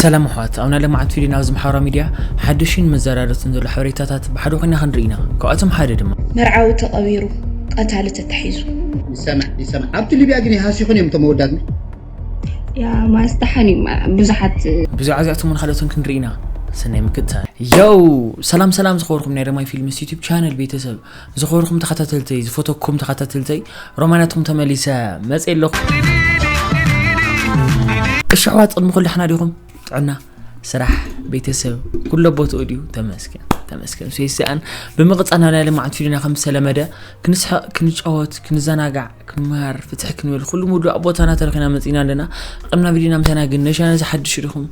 ሰላም ኣሕዋት፣ ኣብ ናይ ለማዓት ቪድዮ ናብዚ ማሕበራዊ ሚድያ ሓድሽን መዘራረብትን ዘሎ ሓበሬታታት ብሓደ ኮይና ክንርኢ ኢና። ካብኣቶም ሓደ ድማ መርዓዊ ተቐቢሩ፣ ቀታሊ ተታሒዙ። ይሰማዕ ይሰማዕ። ኣብቲ ሊብያ ግን ይሃሲኹን እዮም እቶም ኣወዳትና። ያ ማስታሓን እዩ ማ- ብዙሓት ብዛዕባ እዚኣቶም እውን ካልኦትን ክንርኢ ኢና። ሰናይ ምክትታል። ዮው! ሰላም ሰላም ዝኸበርኩም ናይ ደማይ ፊልምስ ዩቲብ ቻነል ቤተሰብ፣ ዝኸበርኩም ተኸታተልተይ፣ ዝፈተኩም ተኸታተልተይ፣ ሮማናትኩም ተመሊሰ መጽእ ኣለኹ። እሺ ኣሕዋት፣ ቅድሚ ኩሉ ደሕና ዲኹም? ጥዕና፣ ስራሕ፣ ቤተሰብ ኩሎ ቦትኡ ድዩ? ተመስገን ተመስገን። ሴስኣን ብምቕጻል ናብ ናይ ልምዓት ቪድዮና ከም ዝተለመደ ክንስሕቕ፣ ክንጫወት፣ ክንዘናጋዕ፣ ክንመሃር፣ ፍትሒ ክንብል ኩሉ ምዱእ ኣብ ቦታና ተረኺና መጺና ኣለና። ቅድሚ ናብ ቪድዮና ምሳና ግን ነሻ ነዚ ሓድሽ ዲኹም?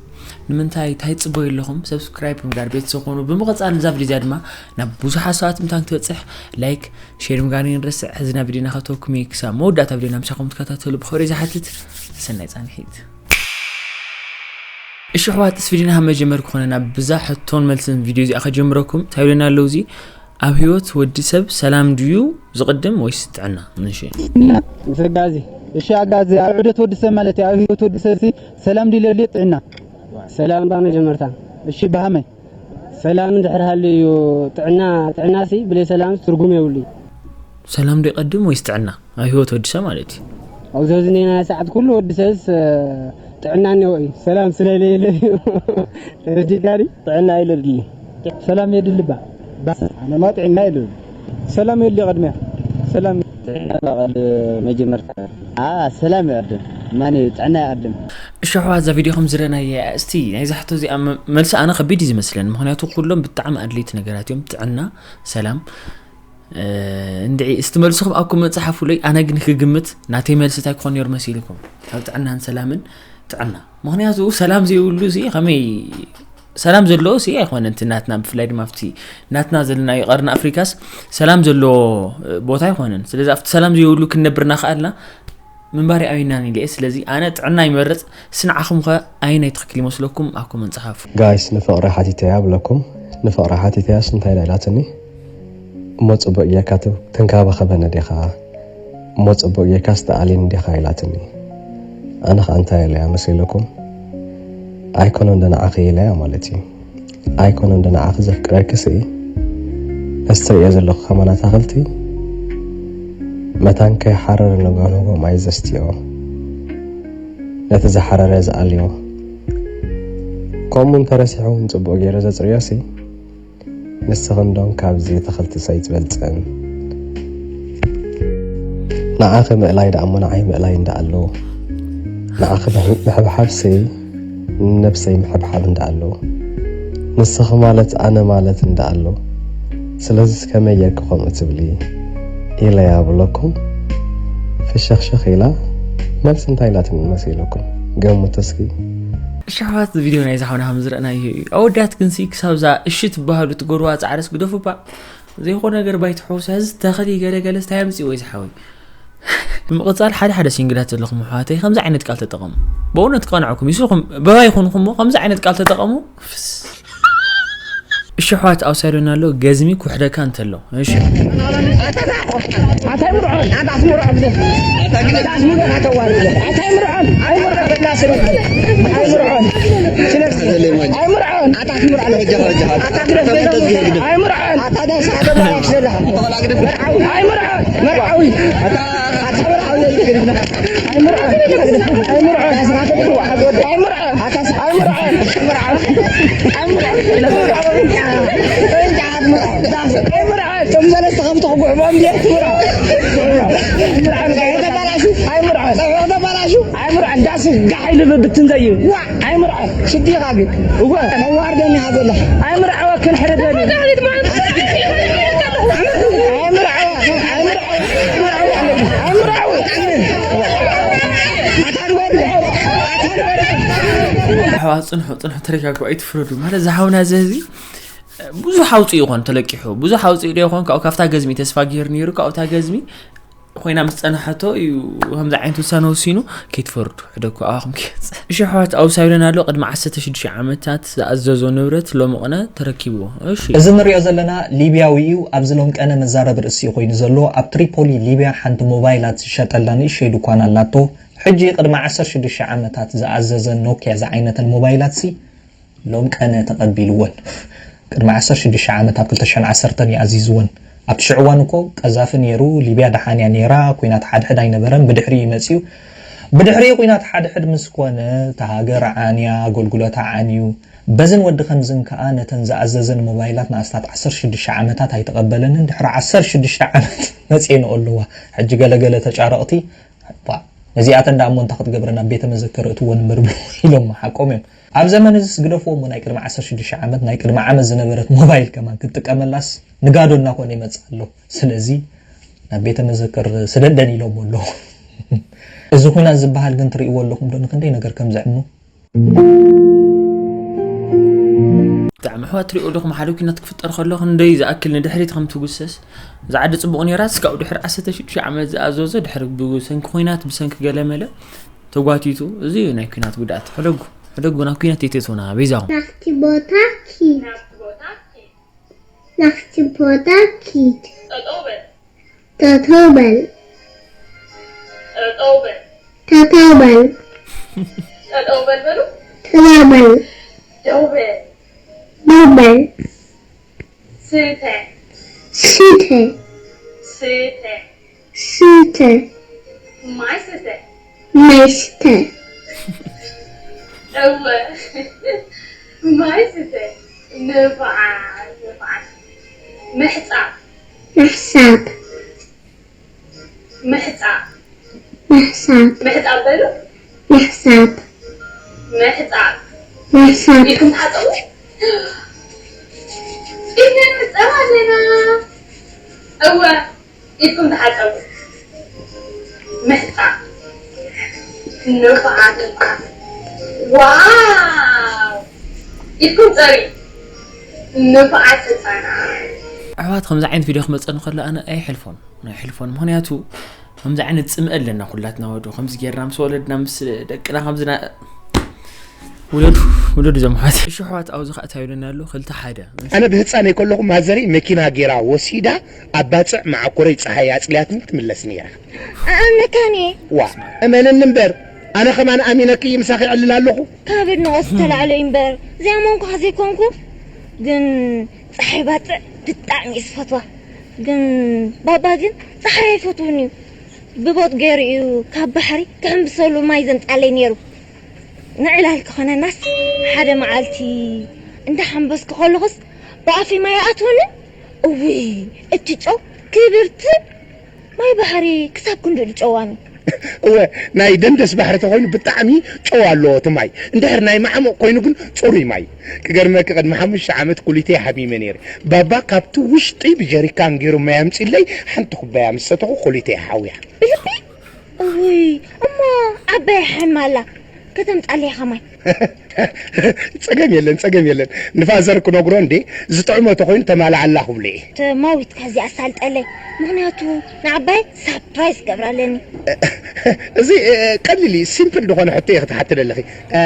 ንምንታይ ታይ ጽበዩ ኣለኹም? ሰብስክራይብ ምግባር ቤተሰብ ኮኑ። ብምቕጻል እዛ ቪድዮ እዚኣ ድማ ናብ ብዙሓት ሰባት ምታን ክትበጽሕ ላይክ፣ ሼር ምግባር ንረስዕ። ሕዚ ናብ ቪድዮና ከተወኩም እየ። ክሳብ መወዳእታ ቪድዮና ምሳኹም ትከታተሉ ብኽብሪ ዝሓትት። ሰናይ ጻንሒት። እሺ ኣሕዋት፣ ቪድዮና ካብ መጀመርኩ ኮነ ናብ ብዛ ሕቶን መልስን ቪድዮ እዚኣ ከጀምረኩም። እንታይ ኢሉና ኣለዉ? እዚ ኣብ ህይወት ወዲ ሰብ ሰላም ድዩ ዝቕድም ወይስ ጥዕና? እሺ። ምስ ኣጋዚ እሺ ኣጋዚ ኣብ ዑደት ወዲ ሰብ ማለት እዩ። ኣብ ህይወት ወዲ ሰብ ሲ ሰላም ድዩ ለድልዮ ጥዕና? ሰላም ባ መጀመርታ። እሺ ብሃመይ። ሰላም እንድሕር ሃልዩ እዩ ጥዕና ጥዕና ሲ ብለይ ሰላም ትርጉም የብሉ። ሰላም ዶ ይቐድም ወይስ ጥዕና ኣብ ህይወት ወዲ ሰብ ማለት እዩ? ኣብዚ ሕዚ ናይ ሰዓት ኩሉ ወዲ ሰብስ ጥዕና እኒኦ እዩ። ሰላም ስለለየለ እዩ። ተረዲእካኒ? ጥዕና እዩ ለድልዩ። ሰላም የድሊ ባ። ባስ ኣነማ ጥዕና የድሊ። ሰላም የድሊ ቅድሚያ። ሰላም ጥዕና ባ ቀድ መጀመርታ። ኣ ሰላም ይቐድም። ማን እዩ ጥዕና ይቐድም። እሺ ኣሕዋት፣ እዛ ቪድዮ ከም ዝረኣናያ እስቲ ናይዛ ሕቶ እዚኣ መ- መልሲ ኣነ ከቢድ እዩ ዝመስለኒ። ምኽንያቱ ኩሎም ብጣዕሚ ኣድለይቲ ነገራት እዮም። ጥዕና፣ ሰላም፣ እ፣ እንድዒ እስቲ መልስኹም ኣብ ኮመንት ጸሓፉለይ። ኣነ ግን ክግምት ናተይ መልሲ እንታይ ክኾን ነይሩ መሲልኩም? ኣብ ጥዕናን ሰላምን ጥዕና። ምኽንያቱ ሰላም ዘይብሉ እዚ ከመይ ሰላም ዘለዎ ሲ ኣይኮነን። እቲ ናትና ብፍላይ ድማ ኣብቲ ናትና ዘለናዮ ቀርኒ ኣፍሪካስ ሰላም ዘለዎ ቦታ ኣይኮነን። ስለዚ ኣብቲ ሰላም ዘይብሉ ክንነብር እናኸኣልና ምንባር ኣበይናን ኢለ እየ። ስለዚ ኣነ ጥዕና ይመርጽ። ስንዓኹም ኸ ኣየናይ ትኽክል ይመስለኩም? ኣብ ኮመንት ጸሓፉ። ጋይስ ንፍቕሪ ሓቲተያ ብለኩም። ንፍቕሪ ሓቲተያስ እንታይ ኢላ ኢላትኒ? እሞ ጽቡቕ ጌርካ ት- ትንከባኸበኒ ዲኻ? እሞ ጽቡቕ ጌርካስ ትኣልየኒ ዲኻ ኢላትኒ። ኣነ ኸኣ እንታይ ኢለያ መሲልኩም? ኣይኮነን ዶ ንዓኺ ኢለያ ማለት እዩ። ኣይኮነን ዶ ንዓኺ ዘፍቅረኪ ስኢ? ነዚ ትርእዮ ዘለኹ ከማን ኣታኽልቲ መታን ከይሓረረ ንግሆ ንግሆ ማይ ዘስትዮ፣ ነቲ ዝሓረረ ዝኣልዮ፣ ከምኡ እንተረሲሑ እውን ጽቡቕ ገይሩ ዘጽርዮ ሲ ንስኽን ዶን ካብዚ ተኽልቲ ሰይትበልጽን። ንዓኺ ምእላይ ደኣ እሞ ንዓይ ምእላይ እንዳ ኣሎ። ንዓኺ ምሕ- ምሕብሓብ ሰይ ንነብሰይ ምሕብሓብ እንዳ ኣሎ። ንስኺ ማለት ኣነ ማለት እንዳ ኣሎ። ስለዚስ ከመይ ጌርኪ ከምኡ ትብሊ? ኢለያ ብለኩም ፍሽኽሽኽ ኢላ። መልሲ እንታይ ኢላትኒ መሲልኩም? ገምቱ እስኪ። እሺ ኣሕዋት፣ እዚ ቪድዮ ናይዛ ሓውና ከም ዝረኣናዮ እዩ። ኣወዳት ግን ሲ ክሳብ እዛ እሺ ትበሃሉ ትገብርዋ ጻዕርስ ግደፉ እባ። ዘይኮነ ነገር ባይትሕውሱ። ሕዚ ተኽሊ ገለ ገለ እንታይ ኣምጽእዎ እዚ ሓወይ? ብምቕጻል ሓደ ሓደ ሲንግላት ዘለኹም ኣሕዋተይ ከምዚ ዓይነት ቃል ተጠቐሙ። ብእውነት ክቐንዐኩም ይስልኹም በባ ይኹንኹም እሞ ከምዚ ዓይነት ቃል ተጠቐሙ። ፍስ። እሺ ኣሕዋት፣ ኣውሳይዶና ኣሎ ገዝሚ ኩሕደካ እንተሎ። እሺ። ኣይምርዖ ጋሕ ኢሉ ብብትን ዘዩ ዋ ኣይምርዖ ሽዲኻ ግን እወ ተዋርደኒ ሃዘላ ኣይምርዖ ክንሕርደኒ ኣይምርዖ ኣይምርዖ ኣይምርዖ ኣሕዋት ጽንሑ ጽንሑ ተረጋግኡ ኣይትፍረዱ። ማለት ዝሓውና እዚ ህዝቢ ብዙሕ ኣውፅኡ ይኾን ተለቂሑ ብዙሕ ኣውፅኡ ዶ ይኾን ካብኡ ካብታ ገዝሚ ተስፋ ገይሩ ነይሩ ካብኡታ ገዝሚ ኮይና ምስ ፀናሓቶ እዩ ከምዚ ዓይነት ውሳነ ወሲኑ። ከይትፈርዱ ሕደኩ ኣባኹም ክገፅእ። እሺ ኣሕዋት ኣውሳይዶን ኣሎ ቅድሚ ዓሰርተ ሽዱሽተ ዓመታት ዝኣዘዞ ንብረት ሎሚ ቅነ ተረኪብዎ። እሺ እዚ ንሪኦ ዘለና ሊብያዊ እዩ። ኣብዚ ሎም ቀነ መዛረቢ ርእሲ ኮይኑ ዘሎ ኣብ ትሪፖሊ ሊብያ ሓንቲ ሞባይላት ዝሸጠላ ንእሽተይ ድኳን ኣላቶ። ሕጂ ቅድሚ ዓሰርተ ሽዱሽተ ዓመታት ዝኣዘዘን ኖክያ ዝዓይነተን ሞባይላትሲ ሎም ቀነ ተቐቢልወን። ቅድሚ ዓሰርተ ሽዱሽተ ዓመት ኣብ ክልተ ሽሕን ዓሰርተን እዩ ኣዚዝወን። ኣብቲ ሽዕ እዋን እኮ ቀዛፊ ነይሩ፣ ሊብያ ደሓን እያ ነይራ፣ ኲናት ሓድሕድ ኣይነበረን። ብድሕሪ እዩ መጺኡ። ብድሕሪ ኲናት ሓድሕድ ምስ ኮነ፣ እታ ሃገር ዓንያ፣ ኣገልግሎታ ዓንዩ። በዝን ወዲ ከምዝን ከኣ ነተን ዝኣዘዘን ሞባይላት ንኣስታት ዓሰርተ ሽዱሽተ ዓመታት ኣይተቐበለንን። ድሕሪ ዓሰርተ ሽዱሽተ ዓመት መጺኤንኦ ኣለዋ። ሕጂ ገለገለ ተጫረቕቲ፣ ባ፣ ነዚኣተን ደኣ እሞ እንታይ ክትገብረን ኣብ ቤተ መዘክር እትወን እምበር ብሎ ኢሎም ሓቆም እዮም። ኣብ ዘመን እዚስ ግደፍዎ እሞ ናይ ቅድሚ ዓሰርተ ሽዱሽተ ዓመት፣ ናይ ቅድሚ ዓመት ዝነበረት ሞባይል ከማን ክትጥቀመላስ ንጋዶ እናኾነ ይመጽእ ኣሎ። ስለዚ ናብ ቤተ መዘክር ስደደን ኢሎም ኣለዉ። እዚ ኹናት ዝበሃል ግን ትርእይዎ ኣለኹም ዶ ንክንደይ ነገር ከም ዘዕኑ? ብጣዕሚ ኣሕዋት ትሪኦ ኣለኹም፣ ሓደ ኲናት ክፍጠር ከሎ ክንደይ ዝኣክል ንድሕሪት ከም ትጉሰስ። እዛ ዓዲ ጽቡቕ ነይራ፣ እስካብ ድሕሪ ዓሰርተ ሽዱሽተ ዓመት ዝኣዘዞ ድሕሪ ብሰንኪ ኲናት፣ ብሰንኪ ገለመለ ተጓቲቱ። እዚ እዩ ናይ ኲናት ጉድኣት። ሕደጉ፣ ሕደጉ፣ ናብ ኲናት የትእትውና፣ በይዛኹም። ናብቲ ቦታ ኪድ። ናብቲ ቦታ ኪድ። ጠጠው በል። ጠጠው በል። ጠጠው በል። ጠጠው በል። ጠጠው በል በሉ። ጠጠው በል። ደው በል። ደው በል። ስተ። ስተ። ስተ። ስተ። ማይ ስተ። ማይ ስተ። እወ። ማይ ስተ። ንፉዓት፣ ንፉዓት። ምሕጻብ። ምሕሳብ። ምሕጻብ። ምሕሳብ። ምሕጻብ በሉ። ምሕሳብ። ምሕጻብ። ምሕሳብ። ኢድኩም ተሓጸቡ። ኢድና ንሕጸብ ኣለና። እወ፣ ኢድኩም ተሓጸቡ። ምሕጻብ። ንፉዓት፣ ንፉዓት። ዋው! ኢድኩም ጸሪ። ንፉዓት ህጻናት። ኣሕዋት፣ ከምዚ ዓይነት ቪድዮ ክመጸኒ ከሎ ኣነ ኣይሕልፎን። ናይ ሕልፎን፣ ምኽንያቱ ከምዚ ዓይነት ጽምእ ኣለና ኩላትና ወዶ፣ ከምዚ ጌርና ምስ ወለድና፣ ምስ ደቅና፣ ከምዚ ና-፣ ውለዱ፣ ውለዱ እዞም ኣሕዋት። እሺ ኣሕዋት፣ ኣብዚ ከኣ እንታይ ይብለና ኣሎ? ክልተ ሓደ። ኣነ ብህጻነይ ከለኹ ማዘረይ መኪና ጌራ ወሲዳ ኣብ ባጽዕ መዓኮረይ ጸሓይ ኣጽልያትኒ ትምለስ ነይራ። ኣኣምነካን እየ። ዋ፣ እመነኒ እምበር፣ ኣነ ከማን ኣሚነኪ ምሳኺ እዕልል ኣለኹ። ካብ ኣድናቖት ዝተላዕለ እዩ እምበር፣ እዚኣ መንኳ ዘይኮንኩ፣ ግን ጸሓይ ባጽዕ ብጣዕሚ እየ ዝፈትዋ። ግን ባባ ግን ጸሓይ ኣይፈትውን እዩ። ብቦጥ ገይሩ እዩ ካብ ባሕሪ ክሕምብሰሉ ማይ ዘምጻለይ ነይሩ። ንዕላል ክኾነናስ ሓደ መዓልቲ እንዳሓምበስኩ ከለኹስ ብኣፈይ ማይ ይኣትወኒ። እውይ፣ እቲ ጨው ክብርቲ ማይ ባሕሪ ክሳብ ክንድኡ ጨዋኒ። እወ፣ ናይ ደንደስ ባሕሪ ተኾይኑ ብጣዕሚ ጨው ኣለዎ እቲ ማይ። እንድሕር ናይ ማዕሙቕ ኮይኑ ግን ጽሩይ ማይ። ክገርመኪ፣ ቅድሚ ሓሙሽተ ዓመት ኩሊተይ ሓሚመ ነይረ። ባባ ካብቲ ውሽጢ ብጀሪካን ገይሩ ማይ ኣምጺለይ፣ ሓንቲ ኩባያ ምስ ሰተኹ ኩሊተይ ሓውያ። ብልቢ? እውይ፣ እሞ ዓባይ ሓማላ ከተምጻለይ ኢኻ ማይ። ጸገም የለን፣ ጸገም የለን። ንፋዘር ክነግሮ እንዴ፣ ዝጥዕሞ ተኾይኑ ተማልኣላ ክብሎ እየ። ተማዊትካ እዚኣ ኣሳልጠለይ፣ ምኽንያቱ ንዓባይ ሳፕራይዝ ገብራ ኣለኒ። እዚ፣ እ፣ ቀሊል እዩ፣ ሲምፕል ዝኾነ ሕቶ እየ ክትሓቲ ደለኺ። እ፣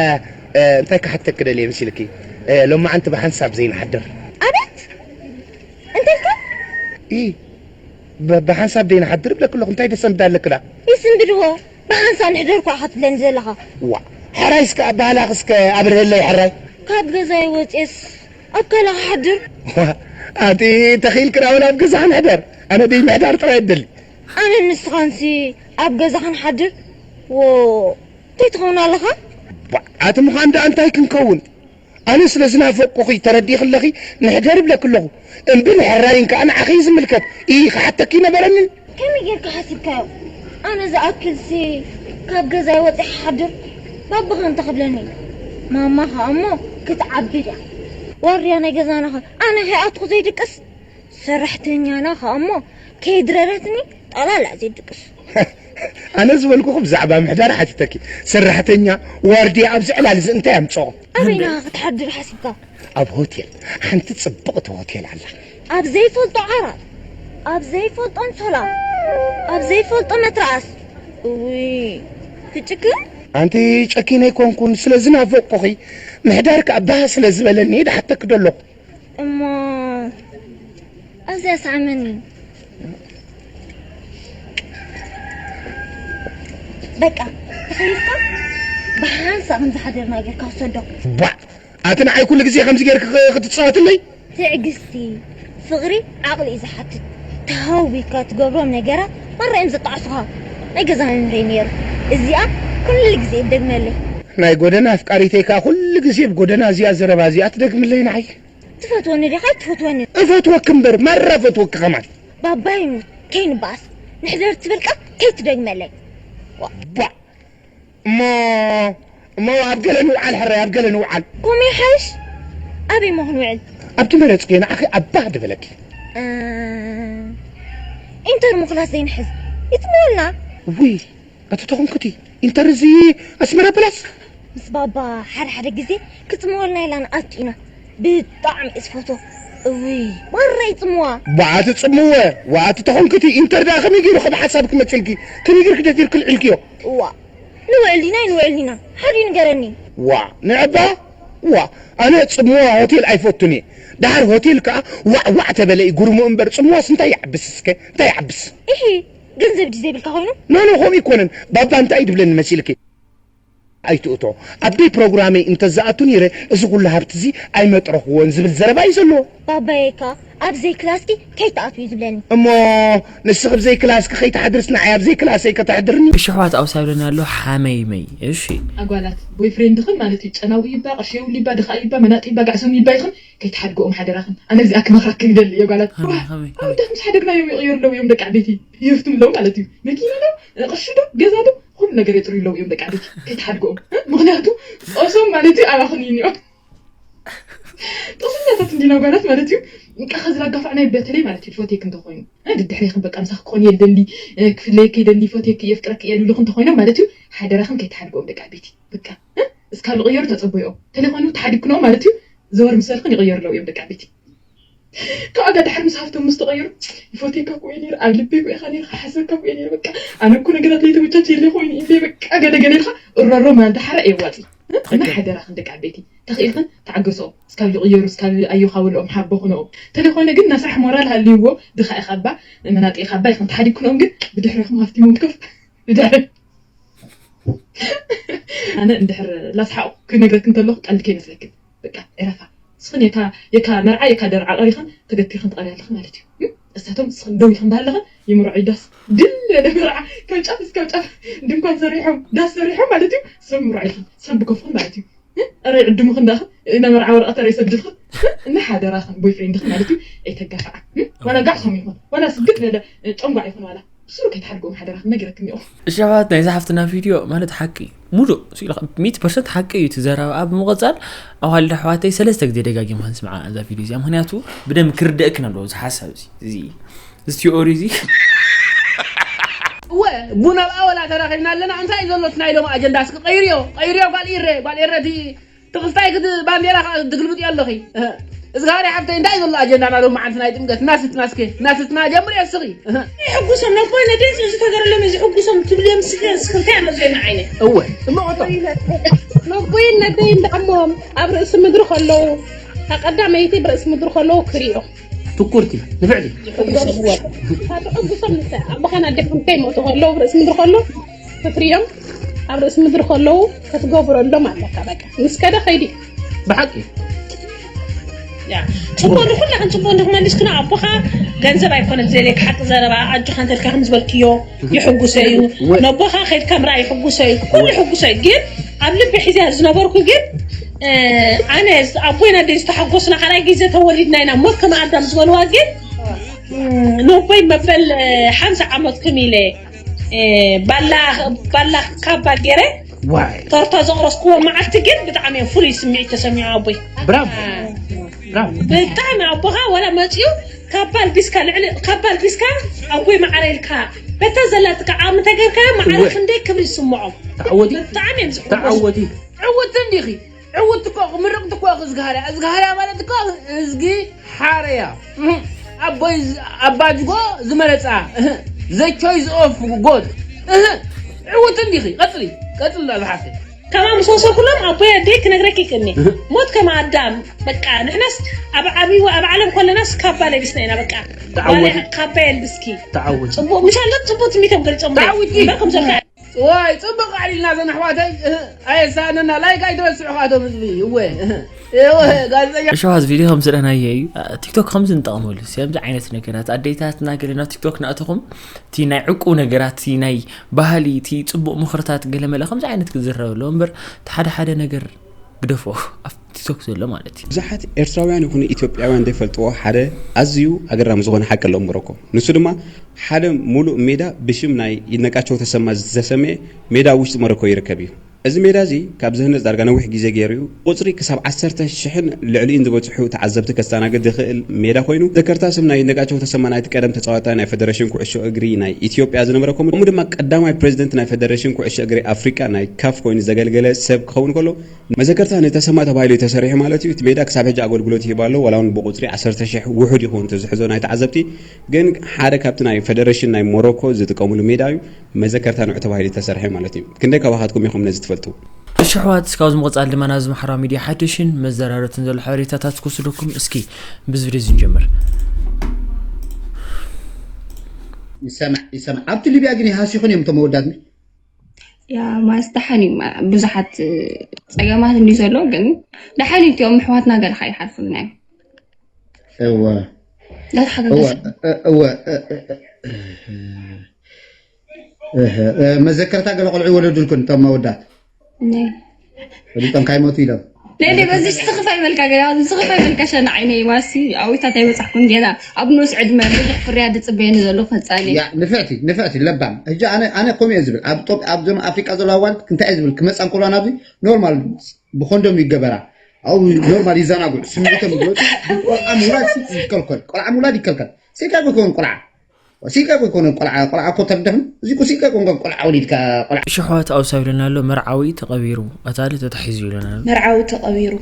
እ፣ እንታይ ክሓተኪ ደልየ መሲልኪ? እ፣ ሎማዓንቲ ብሓንሳብ ዘይንሓድር። ኣቤት? እንታይ ኢልካ? ኢ፣ ብ-፣ ብሓንሳብ ደይንሓድር እብለኪ ኣለኹ። እንታይ ደሰንብዳ ኣለክዳ? ይስንብድዎ። ብሓንሳብ ንሕደር እኳ ኢኻ ትብለኒ ዘለኻ። ዋ፣ ሕራይ እስከ ኣበሃላኺ እስከ ኣብርህለይ ሕራይ። ካብ ገዛይ ወፅኤስ ኣብ ካላ ክሓድር? ዋ፣ ኣቲ ተኽኢልኪ ደኣ ወላ ኣብ ገዛኺ ንሕደር። ኣነ ደይ ምሕዳር ጥራይ እደሊ። ኣነ ንስኻንሲ ኣብ ገዛኻ ንሓድር? ዎ፣ እንታይ ትኸውን ኣለኻ? ባ፣ ኣቲ ምዃን ደኣ እንታይ ክንከውን? ኣነ ስለ ዝናፈቅኩኺ ተረዲእኺ ኣለኺ፣ ንሕደር እብለኪ ኣለኹ። እምቢ ንሕራይን ከኣ ንዓኺ እዩ ዝምልከት። ኢሂ፣ ክሓተኪ ነበረንን። ከመይ ጌርካ ሓሲብካዮ? ኣነ ዝኣክልሲ ካብ ገዛይ ወጺኣ ክሓድር ባብኻ እንታይ ክብለኒ? ማማ ከኣ እሞ ክትዓቢ ድያ? ዋርድያ ናይ ገዛና ከ ኣነ ከይኣትኹ ዘይድቅስ? ሰራሕተኛና ከኣ እሞ ከይድረረትኒ ጠላላ ዘይድቅስ። ኣነ ዝበልኩኹ ብዛዕባ ምሕዳር ሓቲተኪ። ሰራሕተኛ፣ ዋርድያ ኣብዚ ዕላል እዚ እንታይ ኣምጽኦ? ኣበይ ኢኻ ክትሓድር ሓሲብካ? ኣብ ሆቴል፣ ሓንቲ ጽብቕቲ ሆቴል ኣላ። ኣብ ዘይፈልጦ ዓራት፣ ኣብ ዘይፈልጦ ኣንሶላ፣ ኣብ ዘይፈልጦ መትርኣስ። እውይ፣ ክጭክን። ኣንቲ ጨኪነ ኣይኮንኩን፣ ስለ ዝናፈቅኩኺ፣ ምሕዳር ከኣ ባህ ስለ ዝበለኒ ድሓተኪ ደለኹ። እሞ ኣብዚኣ ሰዓመኒ። በቃ ተኸሊፍካ ብሓንሳእ ከም ዝሓደርና ጌርካ ውሰዶ። ቧዕ! ኣቲ ንዓይ ኩሉ ግዜ ከምዚ ጌርኪ ክ- ክትጻወትለይ? ትዕግስቲ ፍቕሪ ዓቕሊ እዩ ዝሓትት። ተሃዊካ ትገብሮም ነገራት ማራ እዮም ዘጣዕሱኻ። ናይ ገዛ መምርሒ ነይሩ። እዚኣ ኩሉ ግዜ ይደግመለይ። ናይ ጎደና ኣፍቃሪተይ ከኣ ኩሉ ግዜ ብጎደና እዚኣ ዘረባ እዚኣ ትደግምለይ ንዓይ። ትፈትወኒ ዲኻ ኣይትፈትወኒ? እፈትወኪ እምበር ማራ እፈትወኪ ከማን። ባባይ ይሙት ከይንበኣስ ንሕደር ትብል ቃል ከይትደግመለይ። ቧዕ! እሞ እሞ ኣብ ገለ ንውዓል ሕራይ ኣብ ገለ ንውዓል። ከምኡ ይሓይሽ። ኣበይ እሞ ክንውዕል? ኣብቲ መረጽክዮ ንዓኺ ኣባህ ድበለኪ። እ፣ ኢንተር ምኽላስ ዘይንሕዝ ይጥመወልና። ውይ ኣቲ ተኾንኩቲ ኢንተር እዚ ኣስመራ ፕላስ። ምስ ባባ ሓደ ሓደ ግዜ ክጽምወልና ኢላ ንኣቱ ኢና። ብጣዕሚ እየ ዝፈትዎ። እውይ ማራ ይጽምዋ። ዋኣ ትጽምወ ዋኣ ትተኾንክቲ ኢንተር ደኣ ከመይ ገይሩ ከም ሓሳብ ክመጽልኪ ከመይ ገይርኪ ደፊርኪ ልዕልክዮ። እዋ ንውዕል ዲና ኣይንውዕል ዲና ሓዲኡ ንገረኒ። ዋ ንዕባ ዋ ኣነ ጽምዋ ሆቴል ኣይፈቱን እየ። ደሓር ሆቴል ከኣ ዋዕ ዋዕ ተበለ እዩ ጉርሙ እምበር ጽምዋስ እንታይ ይዓብስ እስከ እንታይ ይዓብስ። ኢሒ ገንዘብ ድዩ ዘይብልካ ኮይኑ። ኖኖ ከምኡ ኣይኮነን ባባ እንታይ እዩ ድብለኒ መሲልኪ። ኣይትእቶ ኣብደይ ፕሮግራመይ እንተዝኣቱ ነይረ እዚ ኩሉ ሃብቲ እዚ ኣይመጥረኽዎን ዝብል ዘረባ እዩ ዘለዎ። ባባየይ ከኣ ኣብ ዘይክላስኪ ከይትኣትዊ እዩ ዝብለኒ። እሞ ንስኺ ብዘይ ክላስኪ ከይትሓድርስ ንዓይ ኣብ ዘይክላሰይ ከተሕድርኒ? እሺ ኣሕዋት ኣውሳ ይብለና ኣሎ ሓመይመይ እሺ ኣጓላት ቦይፍሬንድኽን ማለት እዩ ጨናዊ ይባ ቅርሺ የብሉ ይባ ድኻ ይባ መናጢ ይባ ጋዕሰም ይባ ይኽን ከይትሓድግኦም ሓደራኽን ኣነ እዚኣ ክመኽረክን ይደሊ እየ ጓላት ከመይ፣ ከመይ፣ ከመይ? ኣወዳት ምስ ሓደግናዮም ይቕየሩ ኣለዉ እዮም ደቂ ዓበይቲ ይህፍትም ኣለዉ ማለት እዩ መኪና ዶ ቅርሺ ዶ ገዛ ዶ ኩሉ ነገር የጥርዩ ኣለዉ እዮም ደቂ ዓበይቲ ከይትሓድግኦም እ? ምኽንያቱ ጦሶም ማለት እዩ ኣባኽን እዩ እኒኦ ጦሰኛታት እንዲና ጓላት ማለት እዩ እንቃ ከዚ ላጋፋዕናዮ በተለይ ማለት እዩ ዝፈትየክ እንተኮይኑ እ፣ ድድሕሬክን በቃ ምሳክ ክኾን እየ ልደሊ እ፣ ክፍለየክ ይደሊ ይፈትየክ እየ ፍቅረክ እየ ልብልክ እንተኮይኖም ማለት እዩ ሓደራክን ከይትሓድግኦም ደቂ ዓበይቲ በቃ እ፣ እስካብ ዝቅየሩ ተጸበይኦም ተለይኮይኑ ተሓዲግክንኦም ማለት እዩ ዘወር ምስ በልክን ይቅየሩ ኣለዉ እዮም ደቂ ዓበይቲ ካብ ኣጋ ድሓር ምስ ሃፍቶም ምስ ተቐየሩ ይፈትየካ እኮ እየ ነይረ ኣብ ልበይ እኮ ኢኻ ነይረ ክሓስበካ እኮ እየ ነይረ በቃ ኣነ እኮ ነገራት ለይተመቻቸየለይ ኮይኑ ኢለይ በቃ ገለ ገለ ኢልካ እሮሮ ማለት ድሓራ እየዋፂ እና ሓደራኽን ደቂ ዓበይቲ ተኽኢልክን ተዓገስኦ እስካብ ይቕየሩ እስካብ ኣዮኻ በልኦም ሓቦ ክነኦም ተለይኮነ ግን ናይ ስራሕ ሞራል ሃልይዎ ድኻ ኢኻ እባ መናጢ ኢኻ እባ ኢኽን ተሓዲግክንኦም ግን ብድሕሪኹም ሃፍቲሞም ከፍ ብድሕሪ ኣነ እንድሕር ላስሓቑ ክነግረክ እንተለኹ ቀልዲ ከይመስለክን በቃ ዕረፋ እስኽን የካ የካ መርዓ የካ ደርዓ ቀሪኽን ተገቲርክን ትቐርያ ኣለኺ ማለት እዩ እም? እሳቶም እስኽን ደው ኢኽን ዳለኽን ይምርዖ ዳስ ድል በለ መርዓ ካብ ጫፍ እስካብ ጫፍ ድንኳን ሰሪሖም ዳስ ሰሪሖም ማለት እዩ ሰብ ምርዖ ኢኽን ሰብ ብከፍኽን ማለት እዩ እረ ዕድሙኽን ዳኽን እና መርዓ ወረቐት ኣረ ይሰድልኽን እና ሓደራኽን ቦይፍሬንድኽን ማለት እዩ ኣይተጋፍዓ እም? ዋላ ጋዕሶም ይኹን ዋላ ስግጥ በለ ጨንጓዕ ይኹን ዋላ ብስሩ ከይትሓድግኦም ሓደራኽን ነጊረክን እኒኦ። እሺ ኣሕዋት ናይዛ ሓፍትና ቪድዮ ማለት ሓቂ እዩ ሙሉእ ሚእቲ ፐርሰንት ሓቂ እዩ እቲ ዘረባኣ ብምቕፃል ኣዋልድ ኣሕዋተይ ሰለስተ ግዜ ደጋጊምክን ስምዓ እዛ ቪድዮ እዚኣ ምክንያቱ ብደንቢ ክርደእክን ኣለዎ እዚ ሓሳብ እዚ እዚ እዚ ቲኦሪ እዚ እወ ቡን ኣብኣ ወላ ተራኺብና ኣለና እንታይ እዩ ዘሎ እቲ ናይ ሎሚ ኣጀንዳ እስኪ ቀይርዮ ቀይርዮ ጓል ኢረ ጓል ኢረ እቲ ትኽስታይ ክት ባንዴራ ከዓ ትግልብጥዮ ኣለኺ እዝጋሪ ሓፍተይ እንታይ ዘሎ ኣጀንዳና ሎም መዓልቲ ናይ ጥምቀት እናስትናስከ እናስትና ጀምር እስኺ ይሕጉሶም ነቦይ ነደይ እዚ ተገረሎም እዚ ሕጉሶም ትብልዮም ስለ እስክንታይ ኣሎ ዜና ዓይነ እወ እሞ ቆጦ ነቦይ ነደይ እንዳዕሞም ኣብ ርእሲ ምድሪ ከለዉ ቀዳመይቲ ብርእሲ ምድሪ ከለዉ ክሪኦ ትኩርቲ ንፍዕቲ ሕጉሶም ንሳ ኣቦኻን ኣዴኹም ከይሞቱ ከለዉ ብርእሲ ምድሪ ከለዉ ክትሪኦም ኣብ ርእሲ ምድሪ ከለዉ ክትገብረሎም ኣለካ በቃ ምስ ከደ ከይዲ ብሓቂ ጽቡቅ ንኩላክን ጽቡቅ እንዲክ መሊስክና ኣቦኻ ገንዘብ ኣይኮነ ዘሌክ ሓቂ ዘረባ ኣጆኻ እንተልካ ከም ዝበልክዮ ይሕጉሰ እዩ ነቦኻ ከይድካ ምርኣይ ይሕጉሰ እዩ ኩሉ ይሕጉሰ እዩ ግን ኣብ ልቢ ሒዘ ዝነበርኩ ግን ኣነ ኣቦይና ደይ ዝተሓጎስና ካልኣይ ግዜ ተወሊድና ኢና ሞት ከመ ኣዳም ዝበልዋ ግን ነቦይ መበል ሓምሳ ዓመት ክም ኢለ ባላ ባላ ካባ ገይረ ዋይ ቶርታ ዘቕረስክዎ መዓልቲ ግን ብጣዕሚ እዮም ፍሉይ ስምዒት ተሰሚዑ ኣቦይ ብራቮ ብራቮ ብጣዕሚ ኣቦኻ ወላ መፅኡ ካብ ባልቢስካ ልዕሊ ካብ ባልቢስካ ኣቦይ ማዕረ ኢልካ በታ ዘላትካ ዓቕሚ ተገርካዮ ማዕረ እወ። ክንደይ ክብሪ ይስምዖም ተዓወቲ ብጣዕሚ እዮም ዝሕጎሱ ተዓወቲ ዕውቲ እንዲኺ ዕውቲ እኮ ምርቕቲ እኮ እዝግሃርያ እዝግሃርያ ማለት እኮ እዝጊ ሓረያ ኣቦይ ኣባጅጎ ዝመረፃ ዘቾይ ዝኦፍ ጎድ ዕውቲ እንዲኺ ቀፅሊ ቀፅሊ ዳ ዝሓፍተይ ከማ ምስ ወሰኩሎም ኣቦይ ኣደይ ክነግረኪ ይክእልኒ ሞት ከማ ኣዳም በቃ ንሕናስ ኣብ ዓብይዎ ኣብ ዓለም ኮለናስ ካባ ለቢስና ኢና በቃ ተዓወቲ። ባለ ካባ የልብስኪ ተዓወቲ። ጽቡቅ ምሻ ኣሎ ጽቡቅ ትሚቶም ገልጾም ተዓወቲ። እምበር ከምዞም ከ ዋይ፣ ጽቡቕ ኣዕሊልና ዘን ኣሕዋተይ። ኣየሳነና፣ ላይክ ኣይትረስዑ፣ ካቶም ህዝቢ። እወ፣ እወ፣ ጋዜጠኛ። እሺ፣ እዚ ቪድዮ ከም ዝረኣናዮ እዩ። ቲክቶክ ከምዚ ንጠቐመሉ። ከምዚ ዓይነት ነገራት፣ ኣዴታትና ገለ ናብ ቲክቶክ ናእተኹም፣ እቲ ናይ ዕቁብ ነገራት፣ እቲ ናይ ባህሊ፣ እቲ ጽቡቕ ምኽርታት፣ ገለመለ ከምዚ ዓይነት ክዝረበሉ እምበር፣ እቲ ሓደ ሓደ ነገር ግደፎ። ኣብ ቲክቶክ ዘሎ ማለት እዩ። ብዙሓት ኤርትራውያን ይኹኑ ኢትዮጵያውያን ዘይፈልጥዎ ሓደ ኣዝዩ ኣገራሚ ዝኾነ ሓቂ ኣሎ ሞሮኮ። ንሱ ድማ ሓደ ሙሉእ ሜዳ ብሽም ናይ ይድነቃቸው ተሰማ ዝተሰምየ ሜዳ ኣብ ውሽጢ ሞሮኮ ይርከብ እዩ። እዚ ሜዳ እዚ ካብ ዝህነፅ ዳርጋ ነዊሕ ግዜ ገይሩ እዩ። ቁፅሪ ክሳብ ዓሰርተ ሽሕን ልዕሊኡን ዝበፅሑ ተዓዘብቲ ከስተናግድ ዝኽእል ሜዳ ኮይኑ፣ ዘከርታ ስም ናይ ይድነቃቸው ተሰማ ናይቲ ቀደም ተፃዋታይ ናይ ፌደሬሽን ኩዕሾ እግሪ ናይ ኢትዮጵያ ዝነበረ፣ ከምኡ ድማ ቀዳማይ ፕሬዚደንት ናይ ፌደሬሽን ኩዕሾ እግሪ ኣፍሪቃ ናይ ካፍ ኮይኑ ዘገልገለ ሰብ ክኸውን ከሎ፣ መዘከርታ ንተሰማ ተባሂሉ እዩ ተሰሪሑ ማለት እዩ። እቲ ሜዳ ክሳብ ሕጂ ኣገልግሎት ይህብ ኣሎ። ዋላ እውን ብቁፅሪ ዓሰርተ ሽሕ ውሑድ ይኸውን እቲ ዝሕዞ ናይ ተዓዘብቲ፣ ግን ሓደ ካብቲ ናይ ፌደሬሽን ናይ ሞሮኮ ዝጥቀምሉ ሜዳ እዩ። መዘከርታ ንዑ ተባሂሉ ዝተሰርሐ ማለት እዩ። ክንደይ ካባኻትኩም ኢኹም ነዚ ትፈልጡ? እሺ ኣሕዋት፣ እስካብ ዝምቕፃል ድማ ናብዚ ማሕበራዊ ሚድያ ሓደሽን መዘራረብትን ዘሎ ሓበሬታታት ክወስደኩም። እስኪ ብዚ ቪድዮ እዚ ንጀምር። ይሰማዕ ይሰማዕ። ኣብቲ ሊብያ ግን ይሃሲኹን እዮም እቶም ኣወዳት። ያ ማስ ደሓን እዩ። ብዙሓት ፀገማት እንዲ ዘሎ ግን ደሓን እዩ። እቲኦም ኣሕዋትና ገለ ከይሓልፉልና እዮም። እወ እንዳተሓጋገዝኩም እወ እወ እወ መዘከርታ ገለ ቆልዑ ይወለዱልኩን እቶም ኣወዳት ናይ ፈሊጦም ካይሞቱ ኢሎም ለሊ በዚ ስኽፍ ኣይበልካ ገና ስኽፍ ኣይበልካ ሸና ዓይነይ ማሲ ኣዊታት ኣይበጻሕኩን ገና ኣብ ንኡስ ዕድመ ብዙሕ ፍርያት ዝጽበየኒ ዘሎ ፈጻኒ ያ ንፍዕቲ ንፍዕቲ ለባም ሕጂ ኣነ ኣነ ከምኡ እየ ዝብል ኣብ ጦብ ኣብዞም ኣፍሪቃ ዘለዋ ኣዋልድ እንታይ እየ ዝብል ክመፃ እንከልዋ ናብዚ ኖርማል ብኮንዶም ይገበራ ኣብኡ ኖርማል ይዘናግዑ ስምዒቶም ይግለፁ ቆልዓ ምውላድ ይከልከል ቆልዓ ምውላድ ይከልከል ስኢልካ እኮ ይከውን ቆልዓ ስኢልካ እኮ ይኮነ ቆልዓ ቆልዓ እኮ ተርደኽም እዚ እኮ ስኢልካ ይኮን ቆልዓ ወሊድካ ቆልዓ ሽሕዋት ኣውሳብ ኢሉና ኣሎ። መርዓዊ ተቐቢሩ፣ ቀታሊ ተታሒዙ ኢሉና ኣሎ። መርዓዊ ተቐቢሩ፣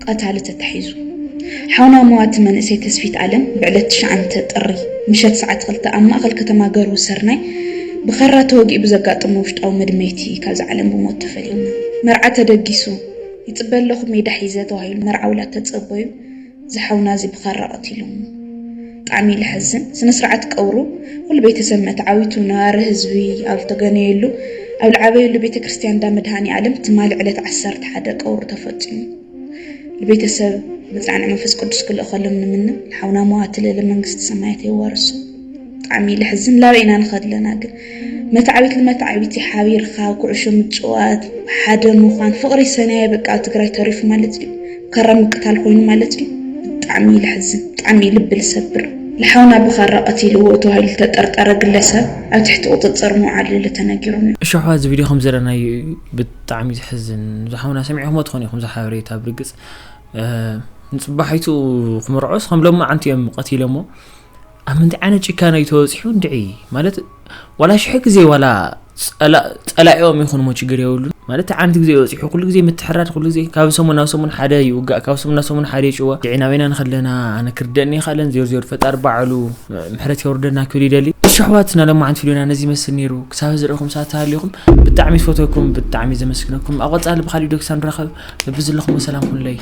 ቀታሊ ተታሒዙ። ሓውና መዋቲ መንእሰይ ተስፊት ኣለም ብዕለት ትሽዓተ ጥሪ ምሸት ሰዓት ክልተ ኣብ ማእኸል ከተማ ገርሁ ሰርናይ ብኻራ ተወጊኡ ብዘጋጠሞ ውሽጣዊ መድመይቲ ካብዚ ዓለም ብሞት ተፈልዩና። መርዓ ተደጊሱ፣ ይፅበ ኣለኹ ሜዳ ሒዘ ተባሂሉ መርዓዊ ላተፀበዩ ዝሓውና እዚ ብኻራ ቀቲሎሞ። ብጣዕሚ እዩ ለሐዝን። ስነ ስርዓት ቀብሩ ኩሉ ቤተሰብ መተዓዊቱ ነባሪ ህዝቢ ኣብ ተገነየሉ ኣብ ልዓበየሉ ቤተ ክርስትያን እንዳ መድሃኔ ኣለም ትማሊ ዕለት ዓሰርተ ሓደ ቀብሩ ተፈፂሙ። ንቤተሰብ መፅናዕኒ መንፈስ ቅዱስ ክልእኸሎም ንምነ። ሓውና መዋቲ ልእለ መንግስቲ ሰማያት የዋርሶ። ብጣዕሚ ለሕዝን ላበይ ኢና ንኸድ ኣለና ግን መታዕቢት ንመታዕቢት ሓቢርካ ኩዕሾ ምጭዋት ሓደ ምዃን ፍቕሪ ሰናየ በቃ ኣብ ትግራይ ተሪፉ ማለት ድዩ ካራ ምቅታል ኮይኑ ማለት ድዩ ብጣዕሚ ለሕዝን ብጣዕሚ ልቢ ልሰብር ልሓውና ብኻራ ቀቲልዎ ተባሂሉ ዝተጠርጠረ ግለሰብ ኣብ ትሕቲ ቁፅፅር ምውዓሉ ተነጊሩኒ። እሺ ኣሕዋት እዚ ቪድዮ ከም ዘለናዮ እዩ ብጣዕሚ ዘሕዝን ዝሓውና ሰሚዕኹሞ ትኾኑ ኢኹም ዝሓበሬታ ብርግፅ ንፅባሒቱ ክምርዖስ ከም ሎማዓንቲ እዮም ቀቲለሞ ኣብ ምንታይ ዓይነት ጭካነ እዩ ተበፂሑ እንድዒ ማለት ዋላ ሽሕ ግዜ ዋላ ፀላኢኦም ይኹን ሞ ችግር የብሉን ማለት ሓንቲ ግዜ በፂሑ ኩሉ ግዜ ምትሕራድ ኩሉ ግዜ ካብ ሰሙን ናብ ሰሙን ሓደ ይውጋእ ካብ ሰሙን ናብ ሰሙን ሓደ ይጭዋ ድዒ ናበይና ንኸለና ኣነ ክርደእኒ ይኽእለን ዜር ዜር ፈጣሪ ባዕሉ ምሕረት የውርደና ክብል ይደሊ እሺ ኣሕዋት ናሎማዓንቲ ቪድዮና ነዚ ይመስል ነይሩ ክሳብ ዝረእኹም ሰዓት ተሃልዩኹም ብጣዕሚ ዝፈትወኩም ብጣዕሚ ዘመስግነኩም ኣብ ቀፃሊ ብካሊእ ቪድዮ ክሳብ ንራኸብ በብዘለኹም ሰላም ኩኑለይ